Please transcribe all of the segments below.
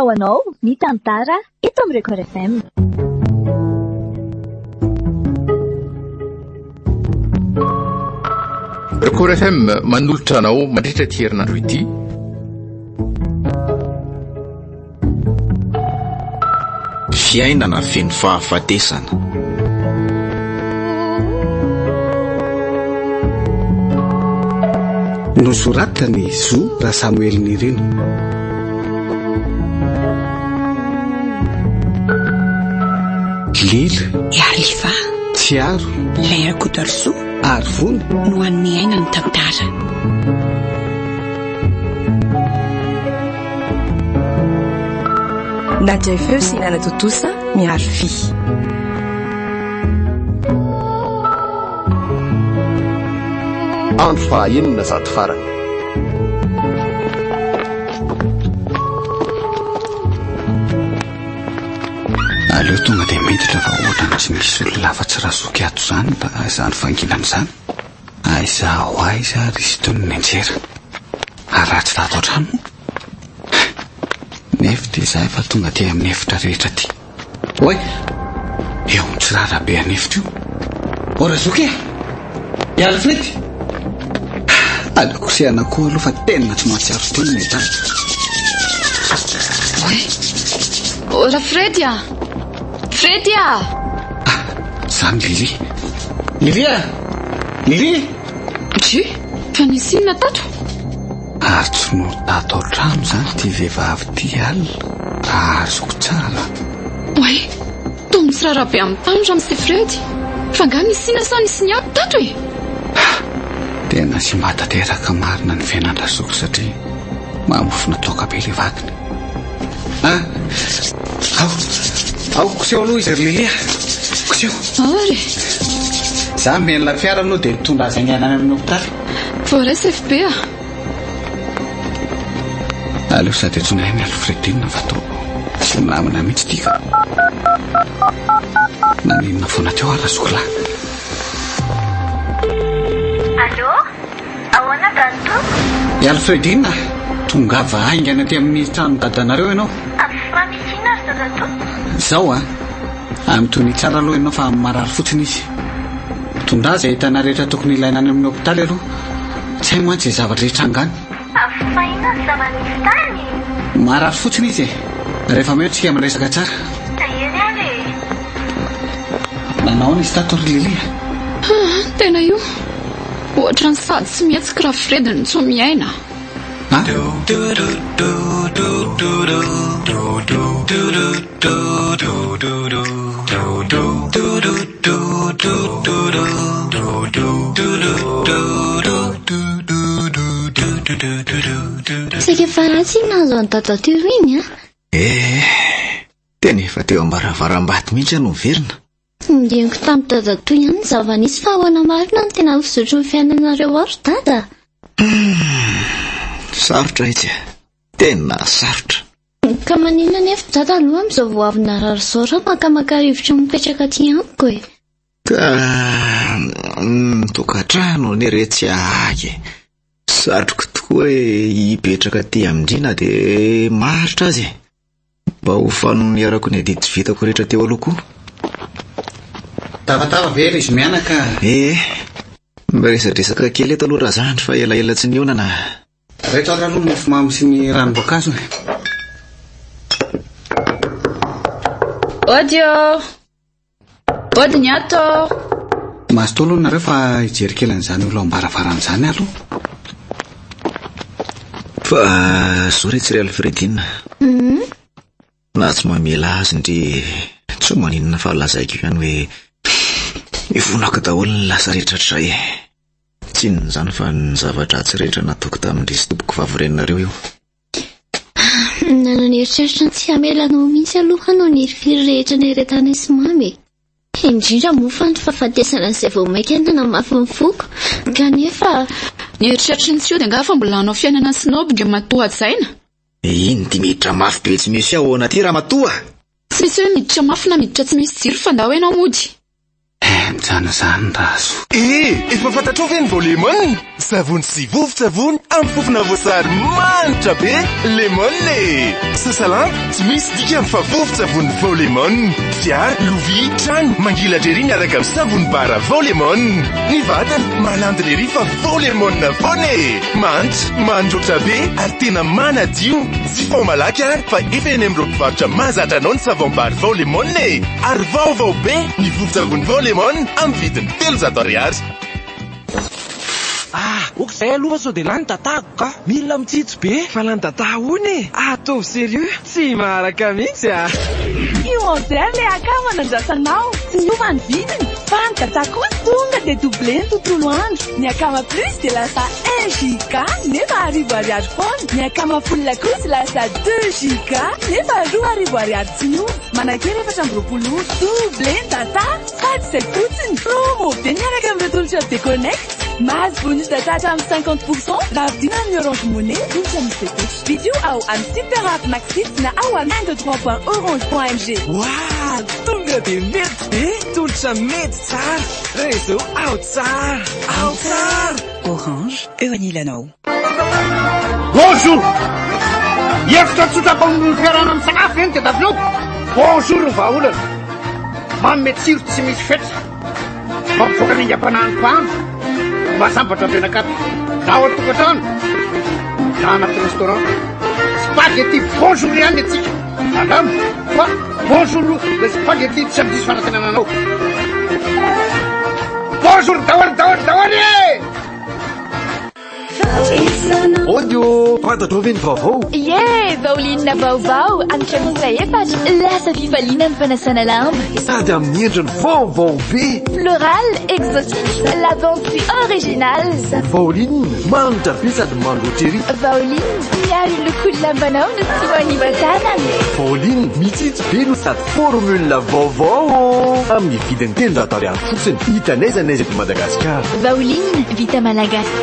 ho anao ny tantara eto amin'ny Record FM. Record FM manolotra anao mandritra ity herinandro ity. Fiainana feno fahafatesana. Nosoratan'i Zo Rasamoelinirina. Lila. Iariva. Tsiaro. Ilay Rakotoarisoa. Arivony. No hanome aina ny tantara. Nadia Feo sy Nana Tontosa mirary fy. Andro fahaenina sady farany. Aleo tonga dia miditra fa ohatran'ny tsy misy olona afa-tsy Razoky ato izany fa izany fanginana izany. Aiza ho aiza ary izy itony no nianjera? Ary raha tsy tato an-trano moa? Nefa dia izaho efa tonga aty amin'ny efitra rehetra aty. Oay! Eo amin'ny tsirara be an'efitra io. O Razoky e! I Alfred! Aleoko kosehana koa aloha fa tena tsy mahatsiaro tena ny dada. Oay! O Rafredy a! Fredy a! Ah, zany Lily. Lily a! Lily! Dry, fa nisy inona tato? Ary tsy no tato an-trano izany ity vehivavy ity alina, raha azoko tsara. Oay, toa mitsirara be amin'ny tany Ramose Fredy. Fa angaha nisy inona sa nisy niady tato e? Tena simba tanteraka marina ny fiainan-dRazoky satria mamofona toaka be ilay vadiny. Ah, ao, ao, koseho aloha izy ry Lily a. Koseho. Ao ary. Za mihaino ilay fiara aloha dia mitondra azy haingana any amin'ny hopitaly. Voaray CFB a! Aleo sady antsoina ihany Alfredine fa toa tsy milamina mihitsy ity ka. Naninona foana teo ary razoky lahy? Allô? Ahoana dadatoa? I Alfredine a! Tongava haingana aty amin'ny tranon'i dadanareo ianao. Fa misy inona ry dadatoa? Izao a! Mitonia tsara aloha ianao fa marary fotsiny izy. Tondra izay entana rehetra tokony ilaina any amin'ny hopitaly aloha. Tsy hay mantsy izay zavatra hitranga any. Fa inona ny zava-nisy tany? Marary fotsiny izy e. Rehefa meo tsika miresaka tsara. Eny ary e. Nanao ahoana izy tato ry Lily a? Ah, tena io. Ohatran'ny sady tsy mihetsika raha Fred no tsy miaina. Ah? Saika efa ratsy iny nahazo an'i Dada teo iny an! Eh, tena efa teo am-baravaram-bato mihitsy aho no niverina. Ngeniko tamin'i Dadatoa ihany ny zava-nisy fa ahoana marina no tena fizotry ny fiainanareo ao ry Dada? Sarotra itsy e! Tena sarotra. Ka maninona anefa Dada aloha amin'izao vao avy narary izao raha makamaka rivotra mipetraka aty amiko e? Ka ny tokantrano anie re tsy ahy e! Satriko tokoa hoe hipetraka aty amin-dry na dia maharitra aza e! Mba ho fanonierako ny adidy vitako rehetra teo aloha koa. Tafatava ve ry izy mianaka? Ee, miresadresaka kely eto aloha razandry fa elaela tsy nihaonana. Reto ary aloha mofomamy sy ny ranom-boankazo e. Ody ô! Ody ny ato! Mazotoa aloha nareo fa hijery kely an'izany olona ao am-baravarana izany aho aloha. Fa zao re tsy ry Alfredine. Na tsy mamela azy ndry tsy maninona fa lazaiko ihany hoe mivonako daholo ny lasa rehetra hatrizay e. Tsy inona izany fa ny zava-dratsy rehetra nataoko tamin-dry sy tompoko vavy reninareo io. Nanana eritreritra ny tsy hamela anao mihitsy aloha aho noho ny hirifiry rehetra niaretanay sy Mamy e. Indrindra moa fa ny fahafatesana izay vao mainka nanamafy ny foko. Kanefa. Ny eritreritry ny tsy hody angaha fa mbola hanao fiainana snob Ndriamatoa hajaina? Iny ity miditra mafy be tsy misy ahoana ity ramatoa a! Tsy misy hoe miditra mafy na miditra tsy misy jiro fa ndao ianao mody. Henjana zany Razo. Eh! Efa fantatrao ve ny Volemon? Savony sy vovon-tsavony amin'ny fofona voasary manitra be, Lemon e! Sasa lamba, tsy misy dikany fa vovon-tsavony vao Lemon. Fiara, lovia, trano, mangilatra ery miaraka amin'ny savony bara vao Lemon. Ny vatana, malandina ery fa vao Lemon foana e! Manitra, mandroatra be ary tena manadio. Jifao malaky ary fa efa eny amin'ireo mpivarotra mahazatra anao ny savon bar vao Lemon e! Ary vaovao be ny vovon-tsavony vao Lemon amin'ny vidiny 300 ariary. Ah, ok zay aloha fa sao dia lany datako ka. Mila mitsitsy be. Fa lany data ahoana e? Ataovy sérieux, tsy maharaka mihitsy ah. Io Mondial le akama nandrasanao, tsy miova ny vidiny fa ny data kosa tonga dia doublé ny tontolo andro. Ny akama plus dia lasa 1 giga nefa arivo ariary foana. Ny akama full kosa lasa 2 giga nefa 2000 ariary tsy miova. Manan-kery 24 ora. Doublé ny data sady izay fotsiny. Promo be miaraka amin'ireo tolotra Bconnect. Mahazo bonus data hatramin'ny 50 pourcent raha vidiana amin'ny Orange Money tolotra misy fepetra. Vidio ao amin'ny Super App Maxit na ao amin'ny 1 2 3 point orange point mg. Waah! Tonga dia mety be! Tolotra mety tsara! Réseau ao tsara! Ao tsara! Orange, eo anilanao. Bonjour! Hevitra tsotra mpamoron'ny fiarahana misakafo ve no tadiavinao? Bonjour ny vahaolana. Manome tsiro tsy misy fetra. Mampivoaka ny aingam-panahin'ny mpahandro. Mahasambatra mpianakavy. Na ao an-tokantrano, na anaty restaurant. Spaghetti bonjour ihany ny antsika. Andramo fa bonjour ilay spaghetti tsy handiso fanantenana anao. Bonjour daholo daholo daholo e! Audio! Fantatrao ve ny vaovao? Ie! Vaolinina vaovao hanitra miisa efatra, lasa fifaliana ny fanasana lamba. Sady amin'ny endriny vaovao be! Floral, exotique, lavande sy original. Vaolinina, manitra be sady mandroatra ery. Vaolinina, miaro ny lokon'ny lambanao no tsy manimba tanana. Vaolinina, mitsitsy be no sady formule vaovao! Amin'ny vidiny 300 ariary fotsiny, hita n'aiza n'aiza eto Madagasikara. Vaolinina, vita malagasy.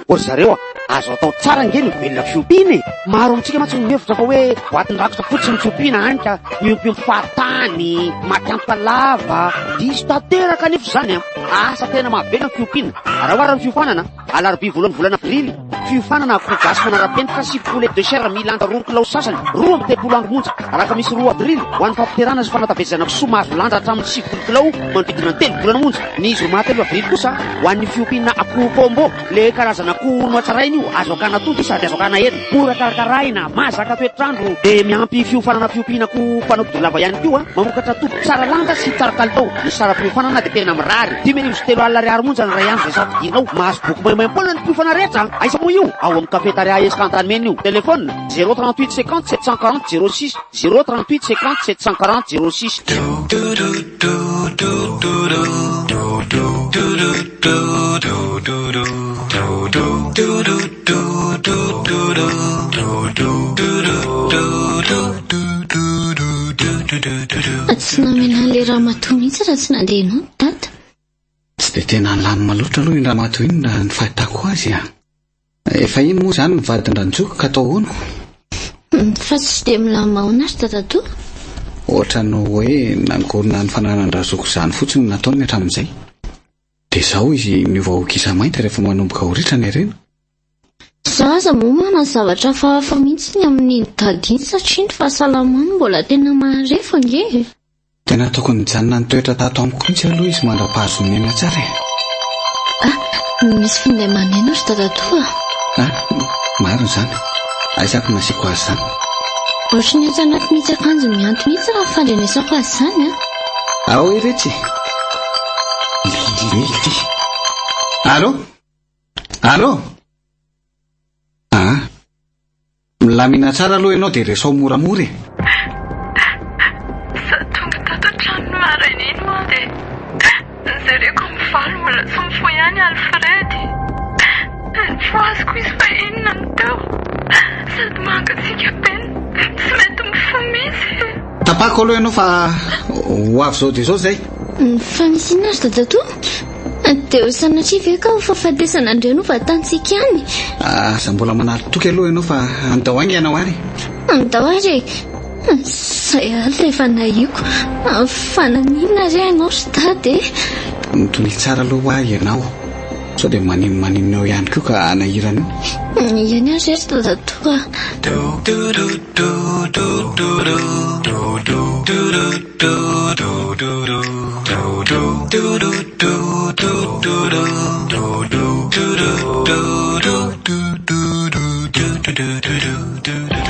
O ry zareo a! Azo atao tsara ange ny velona fiompiana e! Maro amintsika mantsy no mihevitra fa hoe boatin-drakotra fotsiny ny fiompiana hany ka miompiompy fahatany, maty antoka lava. Diso tanteraka anefa izany an! Asa tena mahavelona ny fiompiana. Raha ohatra ny fiofanana, Alarobia voalohan'ny volana aprily, fiofanana akoho gasy manara-penitra sy poulet de chair milanja roa kilao sasany, 32 andro monja. Alakamisy 2 aprily, ho an'ny fampiterahana sy fanatavezana kisoa mahazo lanja hatramin'ny 90 kilao manodidina ny telo volana monja. Ny zoma 3 avrily kosa, ho an'ny fiompiana akoho combo, le karazana akoho nohatsaraina io, azo akana atody sady azo akana hena, mora karakaraina, mahazaka toetr'andro, dia miampy fiofanana fiompiana akoho mpanao todilava ihany koa, mamokatra atody tsara lanja sy tsara kalitao. Ny saram-piofanana dia tena mirary. 3500 ariary monja ny iray andro izay safidinao. Mahazo boky maimaimpoana ny mpiofana rehetra an! Aiza moa io? Ao amin'ny Cafetaria Esca Antanimena io. Téléphone, 0 38 50 740 06, 0 38 50 740 06. Tsy namela an'ilay ramatoa mihitsy raha tsy nandeha ianao dada. Tsy dia tena nilamina loatra aloha iny ramatoa iny raha ny fahitako azy a. Efa iny moa izany ny vadin-dRanjoko ka atao ahoana? Fa tsy dia milamina ahoana ry dadatoa? Ohatran'ny hoe nangorona ny fananan-dRazoky izany fotsiny no nataony hatramin'izay. Dia izao izy niova ho gisa mainty rehefa manomboka ho ritra ny harena. Za aza moa manana zavatra hafahafa mihitsy ny amin'iny dada iny satria ny fahasalamany mbola tena marefo ange e. Tena tokony nijanona nitoetra tato amiko mihitsy aloha izy mandra-pahazoany aina tsara e. Ah, misy finday maneno ry dadatoa a. Ah, marina izany. Aiza ako nasiako azy izany? Ohatry ny atsy anaty mihitsy akanjo mianto mihitsy raha ny fandrenesako azy izany a. Ao iretsy. Lily. Allô? Allô? Ah. Milamina tsara aloha ianao dia resaho moramora e. Za tonga tato an-trano ny maraina iny moa dia nojereko amin'ny valo mbola tsy mifoha ihany Alfred. Nifohaziko izy fa inona no teo. Sady mangatsiaka be no tsy mety mifoha mihitsy e. Tapako aloha ianao fa ho avy izao dia izao izay. Fa misy inona ry dadatoa? Dia ho sanatria ve ka ho fahafatesana indray no vatantsika any? Aza mbola manary toky aloha ianao fa andao haingana ho ary. Andao ary e! Izay ary ilay fanahiako. Fa naninona re ianao ry dada e? Mitonia tsara aloha hoa ianao. Sao dia maninona eo ihany koa ka hanahirana eo. Eny ary ry dadatoa a.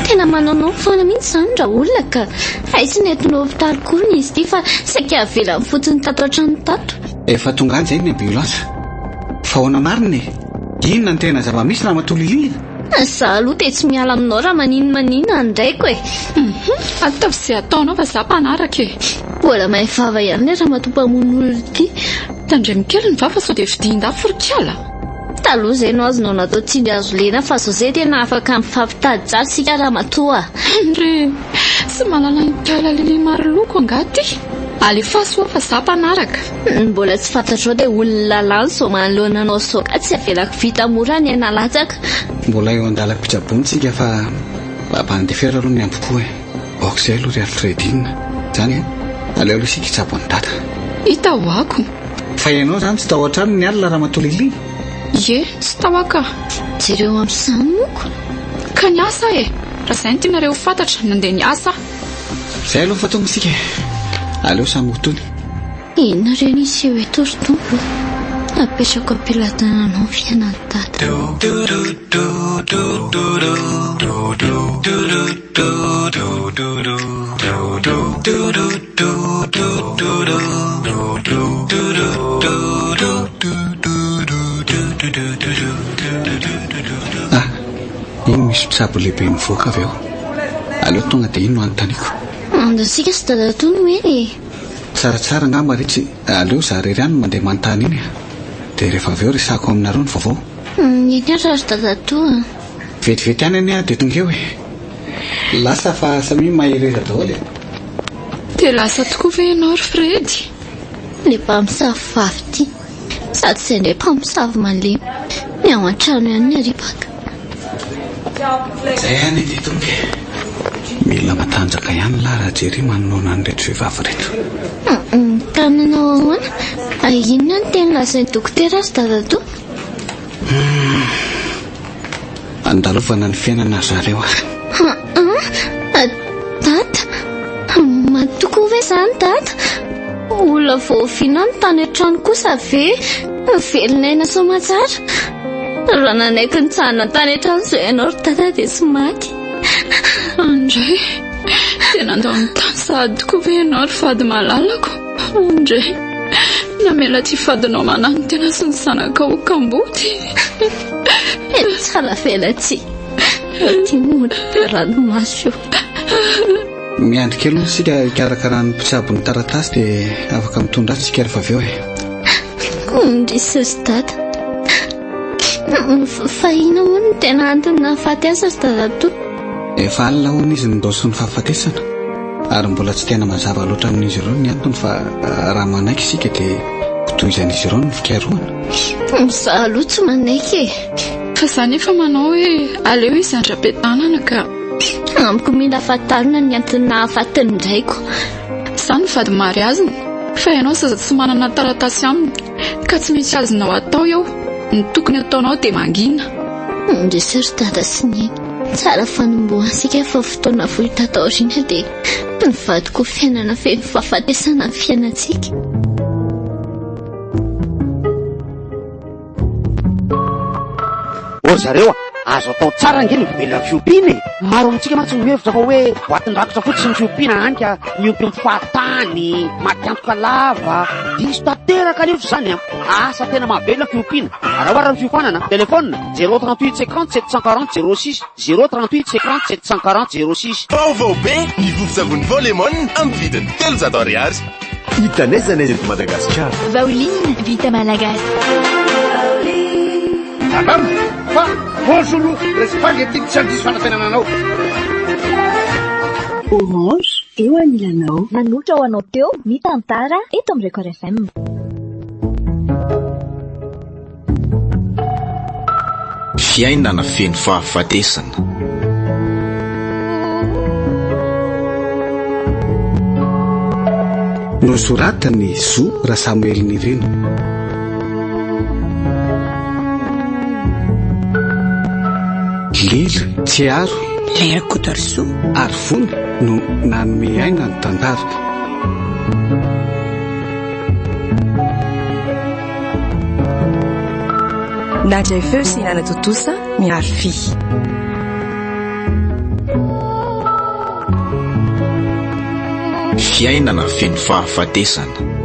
Tena manaonao foana mihitsy izany raolona ka. Hay tsy nentina hopitaly koa izy ity fa saika avelany fotsiny tato an-trano tato. Efa tonga any izay ny ambulance. Fa ahoana marina e? Inona no tena zava-misy ramatoa Lily? Za aloha dia tsy miala aminao raha maninona maninona ny raiko e. Hum, ataovy izay ataonao fa za mpanaraka e. Mbola mahay vava ihany ilay ramatoa mpamono olona ity. Tandremo kely ny vava sao dia vidian-dafo ry kala. Taloha izay no azonao natao tsindry hazo lena fa zao zay tena afaka mifampitady tsara isika ramatoa a. Ndry, tsy mahalala an'i kala Lily maroloko angaha ty? Alefaso hoa fa za mpanaraka. Ny mbola tsy fantatrao dia olona lany zao manoloana anao zao ka tsy avelako vita mora ny aina latsaka. Mbola eo andalam-pitsaboana tsika fa mba andefero aloha ny ambopo e. Aoka izay aloha ry Alfredine. Zany e? Aleo aloha isika hitsabo an'i Dada. Hita ho ako. Fa ianao izany tsy tao an-trano ny alina Ramatoa Lily? Ie, tsy tao aho ka. Jereo amin'izany moko. Ka niasa aho e! Raha izay no tianareo ho fantatra, nandeha niasa aho. Izay aloha fa tonga isika e. Aleo samy ho tony. Inona re ny hiseho eto ry Tompo o? Apetrako am-pelatananao ny fiainan'i Dada. Ah, iny misy mpitsabo lehibe mivoaka avy ao. Aleo tonga dia iny no anontaniako. Andao-tsika sy dadatoa no eny e. Tsaratsara angamba ry tsy, aleo za irery ihany no mandeha manontany iny a. Dia rehefa avy eo resahako aminareo ny vaovao. Eny ary ry dadatoa a. Vetivety ihany anie aho dia tonga eo e. Lasa fa samia mahereza daholo e. Dia lasa tokoa ve ianao ry Fredy? Ilay mpamosavy vavy ity. Sady izay indray mpamosavy malemy. Ny ao an-trano ihany ny aripaka. Izay ihany ity tonga e. Mila matanjaka ihany lahy raha Jerry manoloana an'ireto vehivavy ireto. Ka nanao ahoana? Inona no teny lazain'ny dokotera ry dadatoa? Andalovana ny fiainana ry zareo a. Aa! Dada! Maty tokoa ve izany Dada? Olona voaviana ny tany an-trano kosa ve velon'aina soamantsara? Raha nanaiky nijanona tany an-trano izao ianao ry Dada dia tsy maty. Andray, dia nandao ny tany sahady tokoa ve ianao ry vady malalako? Andray, namela ity vadinao mananotena sy ny zanakao ho kamboty. Tsara velatsihy. Ity mora be ranomaso io. Miandry kely hono isika hikarakaran'ny mpitsabo ny taratasy dia afaka mitondra azy isika rehefa avy eo e. Indrisy ry dada. Fa inona moa no tena antony nahafaty azy ry dadatoa? Efa alina hono izy nindaosin'ny fahafatesana ary mbola tsy tena mazava loatra amin'izy ireo ny antony fa raha manaiky isika dia hotohizan'izy ireo ny fikarohana. Izaho aloha tsy manaiky e. Fa za nefa manao hoe aleo izy handra-piadanana ka. Amiko mila fantarina ny antony nahafaty ny raiko. Za no vady mariaziny fa ianao zaza tsy manana taratasy aminy ka tsy misy azonao atao eo. Ny tokony ataonao dia mangina. Indrisy ry dada sy neny. Tsara fanombohantsika fa fotoana fohy tato aoriana dia nivadika ho fiainana feno fahafatesana ny fiainantsika. Ô ry zareo a! Azo atao tsara ange ny mivelona ny fiompiana e! Maro amintsika mantsy no mihevitra fa hoe boatin-drakotra fotsiny ny fiompiana hany ka miompiompy fahatany, maty antoka lava. Diso tanteraka anefa izany an! Asa tena mahavelona ny fiompiana. Raha ohatra ny fiofanana, téléphone, 038 50 740 06, 038 50 740 06. Vaovao be! Ny vovon-tsavony vao Lemon amin'ny vidiny 300 ariary. Hita n'aiza n'aiza eto Madagasikara. Vaoline vita malagasy. Salama fa bonjour ry spaghetti tsy handiso fanantenana anao. Orange, eo anilanao. Nanolotra ho anao teo ny tantara eto amin'ny Record FM. Fiainana feno fahafatesana. Nosoratan'i Zo Rasamoelinirina. Lila, Tsiaro, Lera Kotoarisoa ary Vony no nanome aina ny tantara. Nandray feo sy nanatontosa Mirary Fy. Fiainana feno fahafatesana.